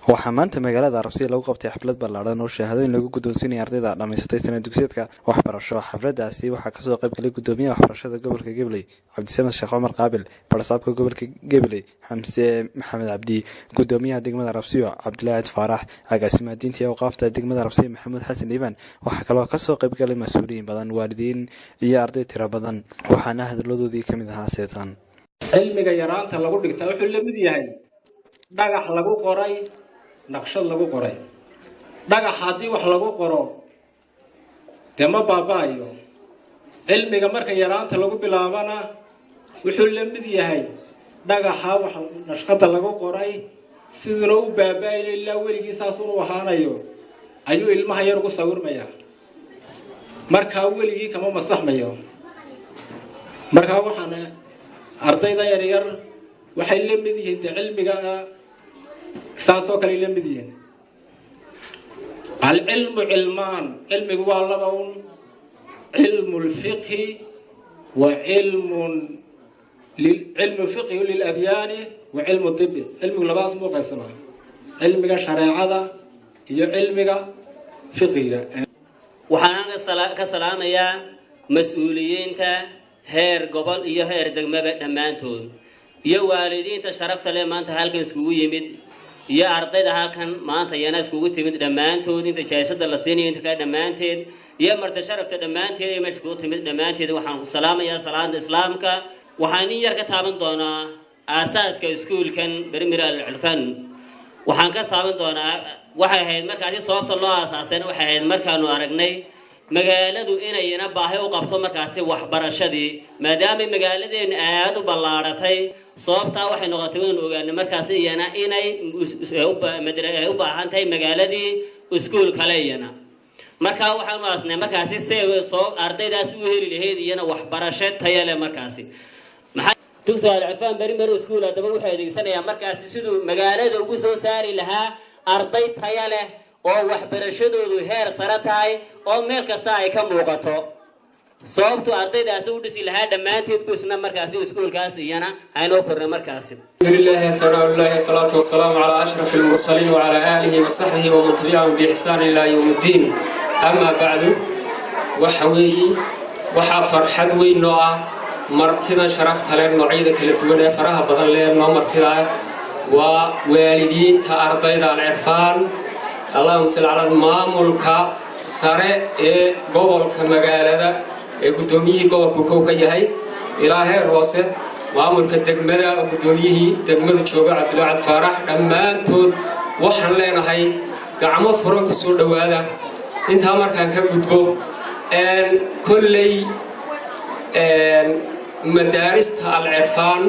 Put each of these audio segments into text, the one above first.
Waxaa maanta magaalada Arabsiya lagu qabtay xaflad ballaadhan oo shahaadooyin lagu guddoonsiinaya ardayda dhammaysatay sanad dugsiyeedka waxbarasho. Xafladaasi waxaa kasoo qayb galay gudoomiyaha waxbarashada gobolka Gabiley, Cabdisamed Sheekh Cumar Qaabil, barasaabka gobolka Gabiley, Xamse Maxamed Cabdi, gudoomiyaha degmada Arabsiyo, Cabdilaahi Faarax, agaasimaha diinta iyo awqaafta degmada Arabsiya, Maxamuud Xasan Liibaan. Waxaa kaloo kasoo qayb galay mas-uuliyiin badan, waalidiin iyo arday tiro badan, waxaana hadaladoodii kamid ahaa seetan. Cilmiga yaraanta lagu dhigtaa wuxuu la mid yahay dhagax lagu qoray naqshad lagu qoray. Dhagax haddii wax lagu qoro, dee ma baaba'ayo. Cilmiga marka yaraanta lagu bilaabana wuxuu la mid yahay dhagaxa wax nashqada lagu qoray. Siduna u baaba'ayo ilaa weligii saas unu ahaanayo ayuu ilmaha yar ugu sawirmayaa. Markaa weligii kama masaxmayo. Markaa waxaana ardayda yaryar waxay la mid yihiin dee cilmiga saasoo kale la mid yihiin. العلم علمان, cilmigu waa laba un: علم الفقه وعلم علم الفقه للأديان وعلم الطب. Cilmigu labadaas muu qaybsamaa: cilmiga shareecada iyo cilmiga fiqiga. Waxaan ka salaamayaa mas-uuliyiinta heer gobol iyo heer degmaba dhammaantood, iyo waalidiinta sharafta leh maanta halkan iskugu yimid, iyo ardayda halkan maanta iyana iskugu timid dhammaantood, inta jaysada la siinayo, inta kale dhammaanteed, iyo marti sharafta dhammaanteed iyo meesha iskugu timid dhammaanteed. Waxaan ku salaamayaa salaada Islaamka. Waxaan in yar ka taaban doonaa aasaaska iskuulkan Primary Alcirfaan. Waxaan ka taaban doonaa waxay ahayd markaasi sababta loo aasaasayna. Waxay ahayd markaanu aragnay magaaladu inayna baahi u qabto markaasi waxbarashadii, maadaamay magaaladeenu aada u ballaaratay. Sababtaa waxay noqotay inaynu ogaanay markaasi iyana inay u baahan tahay magaaladii iskuul kale iyana. Markaa waxaanu aasnay markaasi si soo ardaydaasi u heli lahayd iyana waxbarasho tayo leh. Markaasi maxaa dugsiga Alcirfaan Primary School haddaba wuxuu adeegsanayaa markaasi siduu magaalada ugu soo saari lahaa arday taya leh oo waxbarashadoodu heer sare tahay oo meel kasta ay ka muuqato. Sababtu ardaydaasi u dhisi lahaa dhammaanteed bu isna markaasi iskuulkaas iyana haynoo furnay markaasi. الحمد لله، ثناء الله، الصلاة والسلام على أشرف المرسلين وعلى آله وصحبه ومن تبعهم بإحسان إلى يوم الدين. أما بعد, waxaa weeye waxaa farxad weyn noo ah martida sharafta leh, noocyada kala duwan ee faraha badan leh noo martida ah, waa waalidiinta ardayda Alcirfaan, allahuma salli calaa, maamulka sare ee gobolka, magaalada, ee guddoomiyihii gobolku kow ka yahay ilaa heer hoose, maamulka degmada oo guddoomiyihii degmadu jooga, Cabdilacad Faarax, dhammaantood waxaan leenahay gacmo furan ku soo dhowaada. Intaa markaan ka gudbo, kolley madaarista Alcirfaan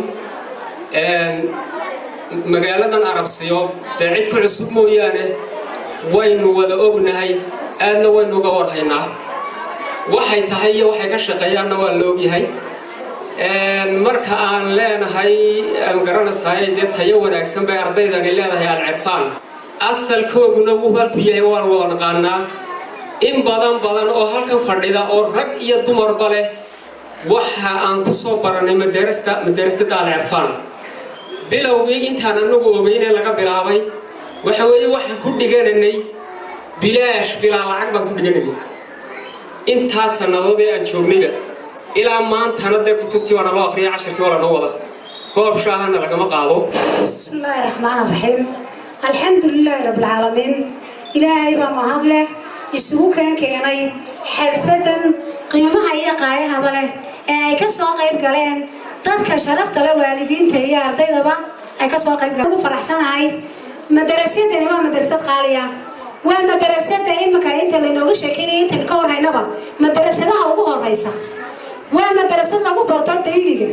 magaaladan Arabsiyo dee cid ku cusub mooyaane waynu wada ognahay, aadna waynu uga warhaynaa waxay tahay iyo waxay ka shaqeeyaanna waa la ogyahay. Marka aan leenahay aan garanaysaay dee tayo wanaagsan bay ardaydani leedahay Alcirfaan, asalkooguna wuu halku yahay waan wada naqaanaa. In badan badan oo halkan fadhida oo rag iyo dumarba leh waxa aan ku soo baranay madarasta madarasada Alcirfaan. Bilowgii intaan anagu ogeynee laga bilaabay waxa weeye waxaan ku dhigananay bilaash, bilaa lacag baan ku dhigananay intaas sannadood ee aan joognayba ilaa maantana. Dee kutubtii waa naloo akhriyay, casharkii waa lanoo wada, koob shaahana lagama qaado. بسم الله الرحمن الرحيم، الحمد لله رب العالمين. Ilaahay baa mahad leh isugu keen keenay xalfadan qiimaha iyo qaayahaba leh ee ay ka soo qayb galeen dadka sharafta leh, waalidiinta iyo ardaydaba ay ka soo qayb galeen. Ugu faraxsanahay madarasadani waa madarasad qaaliya, waa madarasada imika inta laynooga sheekeynaya intan ka warhaynaba madarasadaha ugu horeysa. Waa madarasad lagu barto dayniga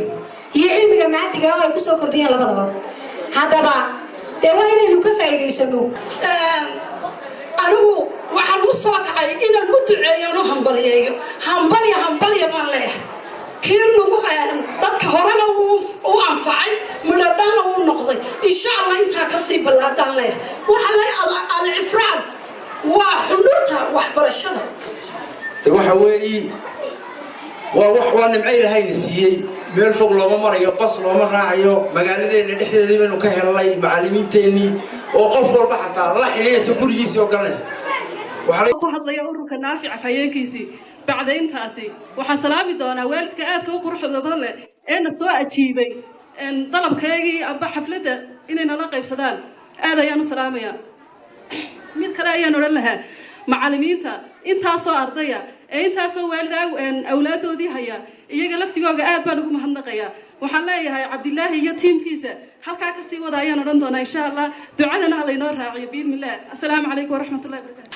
iyo cilmiga maadiga oo ay kusoo kordhiyeen labadaba. Haddaba dee waa inaynu ka faa'iidaysano. Anigu waxaan u soo kacay inaan u duceeyo, u hambaliyeeyo. Hambalya, hambalya baan leeyahay. Kii lagu dadka horena u anfacay, midho dhanna wuu noqday, insha Allah intaa kasii ballaadhaan leeyahay. Waxa la Alcifraan waa xundhurta waxbarashada. De waxa weeyi waa wax waa nimco Ilaahayna siiyey. Meel fog looma marayo, bas looma raacayo, magaaladeenna dhexdeedii baynu ka helnay macallimiinteennii. Oo qof walba xataa la xidhiidhaysa gurigiisii oo garanaysa. Ku hadlaya ururka Naafic afhayeenkiisii. Bacdayntaasi waxaan salaami doonaa waalidka aadka u quruxda badan leh ee na soo ajiibay dalabkaygii amba xafladda inay nala qaybsadaan. Aad ayaan u salaamayaa. Mid kale ayaan odhan lahaa: macallimiinta intaasoo ardaya ee intaasoo waalid awlaadoodii haya, iyaga laftigooga aad baan ugu mahadnaqayaa. Waxaan leeyahay Cabdilaahi iyo tiimkiisa halkaa kasii wada ayaan odhan doonaa, insha Allah. Ducadana ha laynoo raaciyo, biidni illah. Asalaamu calaykum waraxmat ullahi barakatu.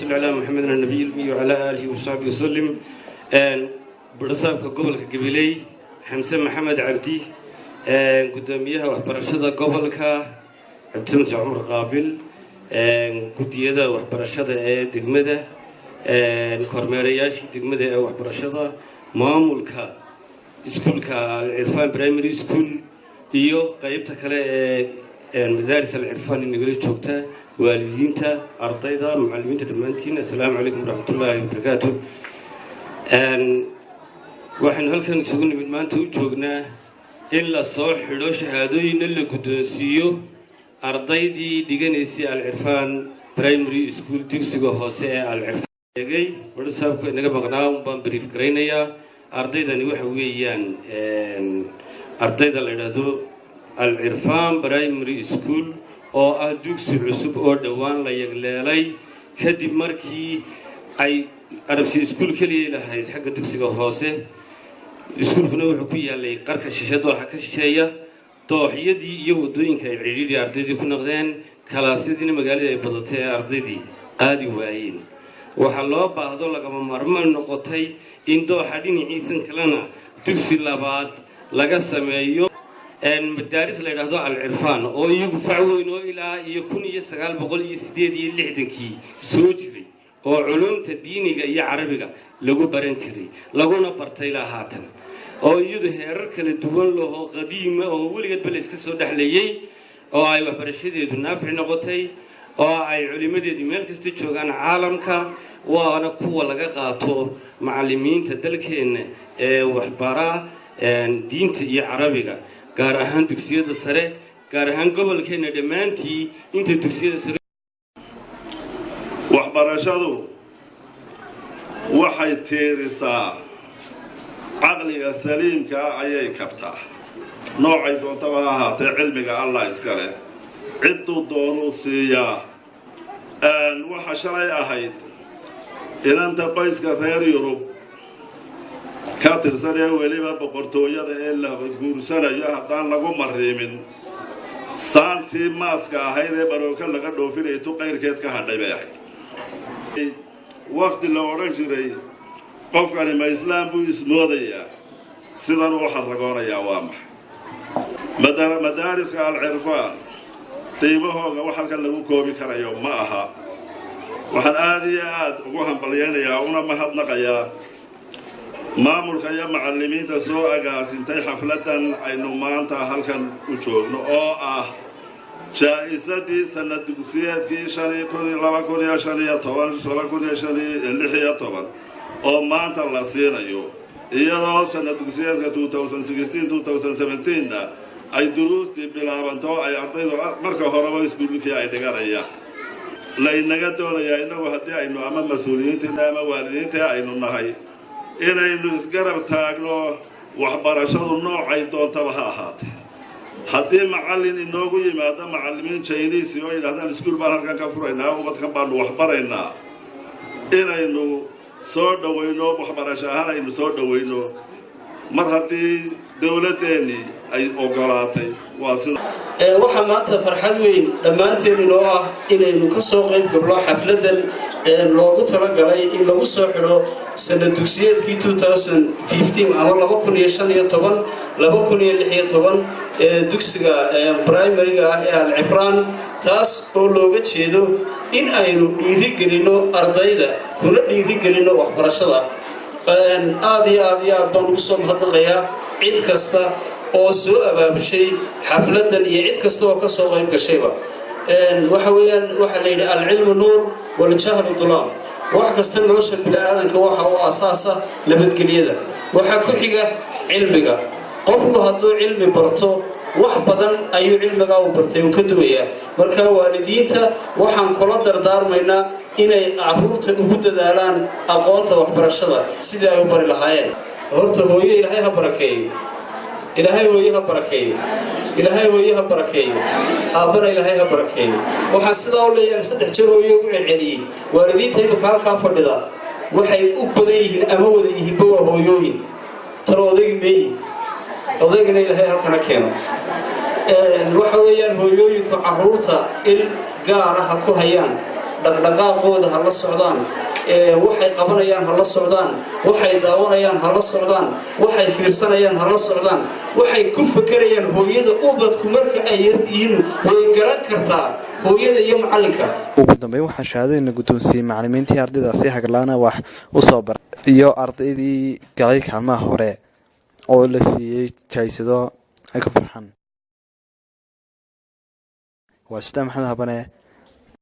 صلى على محمد النبي الأمي وعلى آله وصحبه وسلم. Barasaabka gobolka Gabiley Xamse Maxamed Cabdi, gudoomiyaha waxbarashada gobolka Cabdisamad Sheekh Cumar Qaabil, guddiyada waxbarashada ee degmada, kormeerayaashii degmada ee waxbarashada, maamulka iskuulka Alcirfaan Primary School iyo qeybta kale ee madaaris Alcirfaan inagala joogta, waalidiinta, ardayda, macallimiinta, dhammaantiin assalaamu calaykum waraxmatullaahi wabarakaatu. Waxaynu halkan isugu nimid maanta u joognaa in la soo xidho, shahaadooyinna la guddoonsiiyo ardaydii dhiganaysay Alcirfaan Primary School, dugsiga hoose ee Alcirfaan. Eegay barasaabku inaga maqnaa un baan brief garaynayaa. Ardaydani waxa weeyaan ardayda la yidhaahdo Alcirfaan Primary School, oo ah dugsi cusub oo dhowaan la yagleelay kadib markii ay Arabsi iskuul keliyay lahayd xagga dugsiga hoose. Iskuulkuna wuxuu ku yaalay qarka shishe, dooxa ka shisheeya. Dooxyadii iyo waddooyinka ay cidhiidhi ardaydii ku noqdeen, kalaasyadiina magaaladii ay badatay ee ardaydii qaadi waayeen, waxaa loo baahdo lagama maarmaan noqotay in dooxa dhinaciisan kalena dugsi labaad laga sameeyo, madaaris la yidhaahdo Alcirfaan, oo iyagu fac weyn oo ilaa iyo 1968-kii soo jiray, oo culumta diiniga iyo carabiga lagu baran jiray, laguna bartay ilaa haatan, oo iyadu heerar kala duwan lahoo qadiima oo weligeedba la iska soo dhexleeyey, oo ay waxbarashadeedu naafic noqotay, oo ay culimmadeedu meel kasta joogaan caalamka, waana kuwa laga qaato macallimiinta dalkeenna ee waxbara diinta iyo carabiga, gaar ahaan dugsiyada sare, gaar ahaan gobolkeenna dhammaantii inta dugsiyada sare. Waxbarashadu waxay tiirisaa caqliga saliimkaa, ayay kabtaa, noocay doontaba ha ahaatee. Cilmiga Allah iska leh, cidduu doonuu siiyaa. Waxa shalay ahayd inanta qoyska reer Yurub ka tirsan ee weliba boqortooyada ee la guursanayo, haddaan lagu mariimin saantii maaska ahayd ee barooka laga dhoofinayay, tu qayrkeed ka hadhay bay ahayd. Wakti la odhan jiray qofkani ma islaam buu ismoodayaa, sidan uu xarragoonayaa waa maxay? Madaariska Alcirfaan qiimahooga wax halkan lagu koobi karayo ma aha. Waxaan aada iyo aada ugu hambalyaynayaa una mahadnaqayaa maamulka iyo macallimiinta soo agaasintay xafladdan aynu maanta halkan u joogno, oo ah jaa-isadii sanad dugsiyeedkii 2015, 2016 oo maanta la siinayo, iyadoo sanad dugsiyeedka 2016 2017-na ay duruustii bilaabanto, ay ardaydu marka horeba iskuulkii ay dhiganayaan. Laynaga doonayaa innagu haddii aynu ama mas-uuliyiintiina ama waalidiintii aynu nahay inaynu isgarab taagno waxbarashadu noocay doontaba ha ahaatee. Haddii macallin inoogu yimaado, macallimiin Chinese oo yidhahdaan iskuul baan halkan ka furaynaa, ubadkan baanu waxbaraynaa, inaynu soo dhowayno, waxbarasho ahaan aynu soo dhowayno, mar haddii dowladdeennii ay ogolaatay. Waa sida. Waxaa maanta farxad weyn dhammaanteen inoo ah inaynu ka soo qayb gablo xafladdan loogu talagalay in lagu soo xidho sanad dugsiyeedkii ama 2015, 2016 ee dugsiga primary-ga ah ee Alcifraan, taas oo looga jeedo in aynu dhiirigelinno ardayda kuna dhiirigelinno waxbarashada. Aad iyo aad iyo aad baan ugu soo mahadnaqayaa cid kasta oo soo abaabushay xafladdan iyo cid kasta oo ka soo qayb gashayba. Waxa weeyaan, waxaa la yidhi: العلم نور والجهل ظلام. Wax kasta nolosha bini-aadanka waxa u asaasa nabadgelyada, waxaa ku xiga cilmiga. Qofku hadduu cilmi barto Wax badan ayuu cilmigaa uu bartay uu ka duwayaa. Marka waalidiinta waxaan kula dardaarmaynaa inay caruurta ugu dadaalaan aqoonta waxbarashada sidii ay u bari lahaayeen. Horta hooyo Ilaahay ha barakeeyo, Ilaahay hooye ha barakeeyo, Ilaahay hooye ha barakeeyo, aabbana Ilaahay ha barakeeyo. Waxaan sidaa u leeyahay, saddex jeer hooye ugu celceliyey, waalidiinta imika halkaa fadhida waxay u badan yihiin ama wada yihiinba waa hooyooyin. Talo odaygi meeyi? Odaygana Ilaahay halkana keeno. Waxa weeyaan, hooyooyinku caruurta il gaara ha ku hayaan, dhaqdhaqaaqooda ha la socdaan, waxay qabanayaan ha la socdaan, waxay daawanayaan ha la socdaan, waxay fiirsanayaan ha la socdaan, waxay ku fakerayaan. Hooyada ubadku marka ay yar yihiin way garan kartaa, hooyada iyo macallinka. Ugu dambeyn waxaa shahaadooyin la guddoonsiiyey macalimiintii ardaydaasi hagarlaana wax u soo baray iyo ardaydii galay kaalmaha hore oo la siiyey jaysado ay ku farxaan. Waa Sidaa Maxamed Habane.